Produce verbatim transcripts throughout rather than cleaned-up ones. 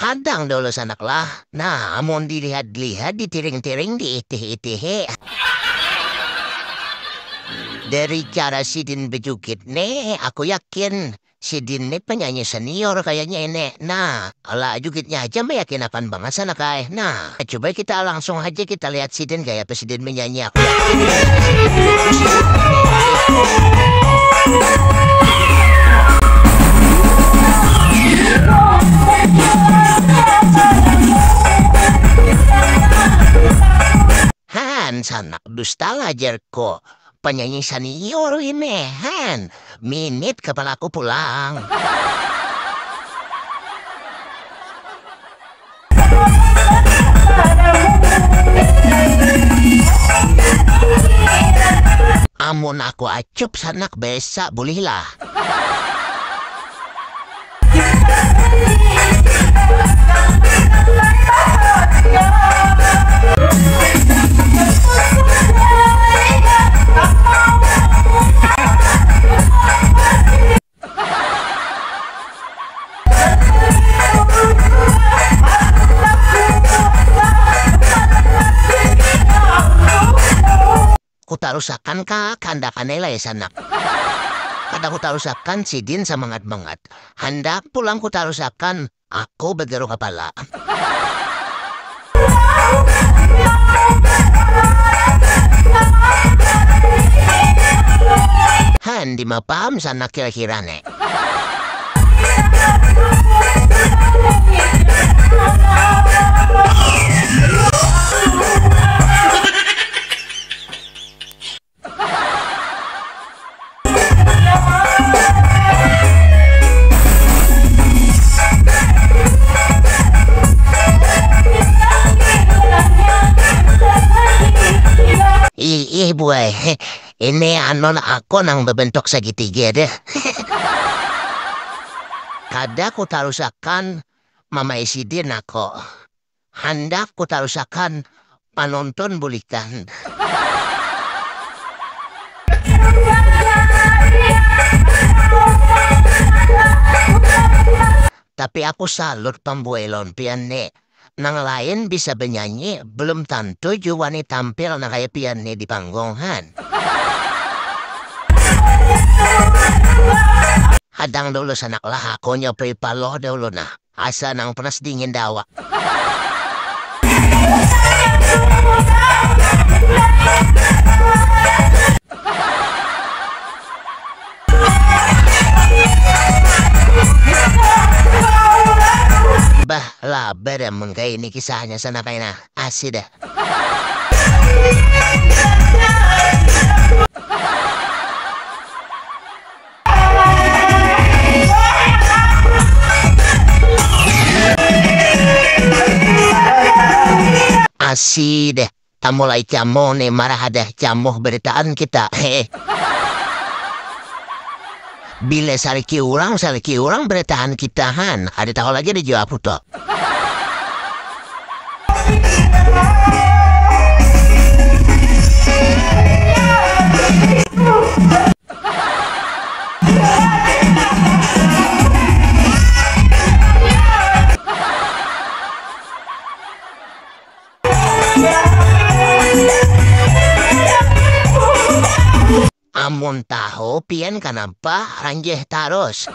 Adang dulu sanak lah. Nah, amun dilihat-lihat, ditiring-tiring, diitih-itihi. Dari cara sidin bejugit nih, aku yakin sidin nih penyanyi senior kayaknya ini. Nah, ala jugitnya aja meyakinakan banget sanak ai. Nah, coba kita langsung aja kita lihat sidin gaya apa sidin menyanyi. Aku yakin. Han, sanak dusta lah jarku. Penyanyi senior ini, Han. Minit kepalaku pulang. Amun aku acup sanak besa bulihlah. Kutarusakan ka kandakan ai lah ya sanak. Kada kutarusakan sidin samangat bangat. Handak pulang kutarusakan, aku begeru kapala. Han, dimapam sanak kira-kira ne. Ih, ih, buai. Ini anon aku nang bebentuk segitiga deh. Kada kutarusakan mamai sidin aku. Handak kutarusakan panonton bulikan. Tapi aku salut pambuai lawan pian ni. Nang lain bisa benyanyi, belum tantu jua wani tampil nang kaya pian ni di panggung, han. Hadang dulu sanak lah, aku nyopi paloh dulu nah. Asa nang panas dingin dawa. Bah, labar ya mun kaya ini kisahnya sanak ai nah. Asi dah. Asi deh, tamulai camuh nih, marah ada camuh beritaan kita. Hehe. Bila saliki urang, saliki urang beritaan kita han. Ada tahu lagi ada jawab tuh. Amun tahu pian kanapa ranjih tarus.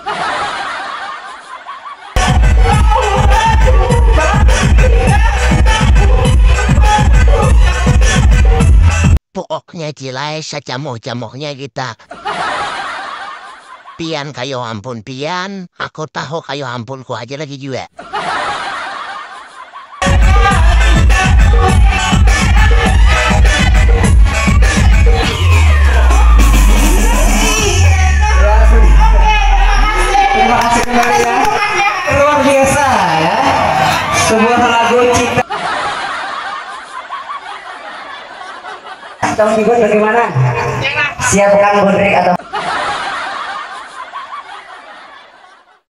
Pokoknya cilai sacamuh-camuhnya kita. Pian kayo ampun pian, aku tahu kayo ampunku aja lagi juga. Terima kasih kembali ya. Luar biasa ya. Sebuah lagu cinta. Tahun Ibu bagaimana? Siapkan bodrek atau